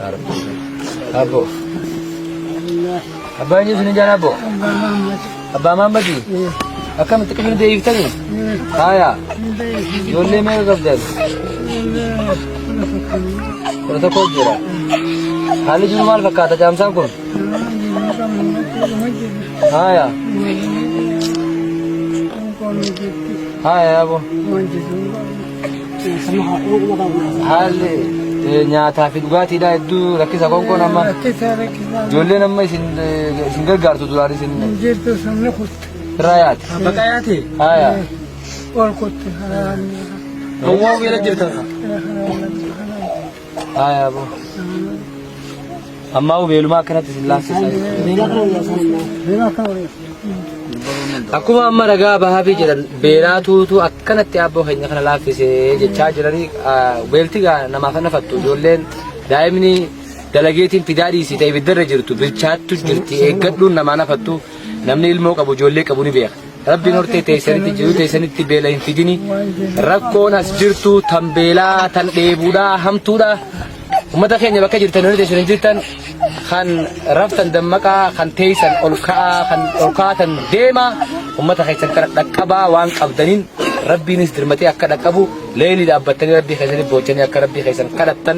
Yaa Rabbi. Abbo. Abbaa eenyu isin jaan abbo? Abbaa Mahammadi. Akkamitti qifni deebiftanii? Haaya. Ijoollee meeqa qabdan? 11 jira. Haalli jiru maal fakkaata caamsaan kun? Haaya. Haaya yaaboo. Haalli nyaataa fi dhugaatiidhaa hedduu rakkisa konkoon amma. Ijoolleen amma isin isin gargaartu duraan isin Jirtu sun ni kutte. irraa yaate. Baqa yaate. Haaya. Ol kutte karaan. Gowwaa beela jirta. Haaya aboo. Ammaa beelumaa akkanatti isin laaffisa. Beela kana waliin. Akkuma amma ragaa bahaafii jedhan beelaatuutu akkanatti abboo keenya kana laaffisee jechaa jiranii beelti gaa namaaf nafattu ijoolleen daa'imni dalageetiin fidaa dhiisii ta'e ibiddarra jirtu bilchaattu jirti eeggadhuun namaa nafattu namni ilmoo qabu ijoollee qabu ni beeka. Rabbiin hortee teessanitti jiruu teessanitti beela hin fidini rakkoon as jirtu tan beelaa tan dheebuudhaa hamtuudha. Ummata keenya bakka jirtan yoo teessan hin jirtan kan raftan dammaqaa kan teessan ol ka'aa kan ol kaatan deema ummata keessan kana dhaqqabaa waan qabdaniin rabbiinis dirmatee akka dhaqqabu leelii dhaabbattanii rabbii keessanii boochanii akka rabbii keessan kadhattan.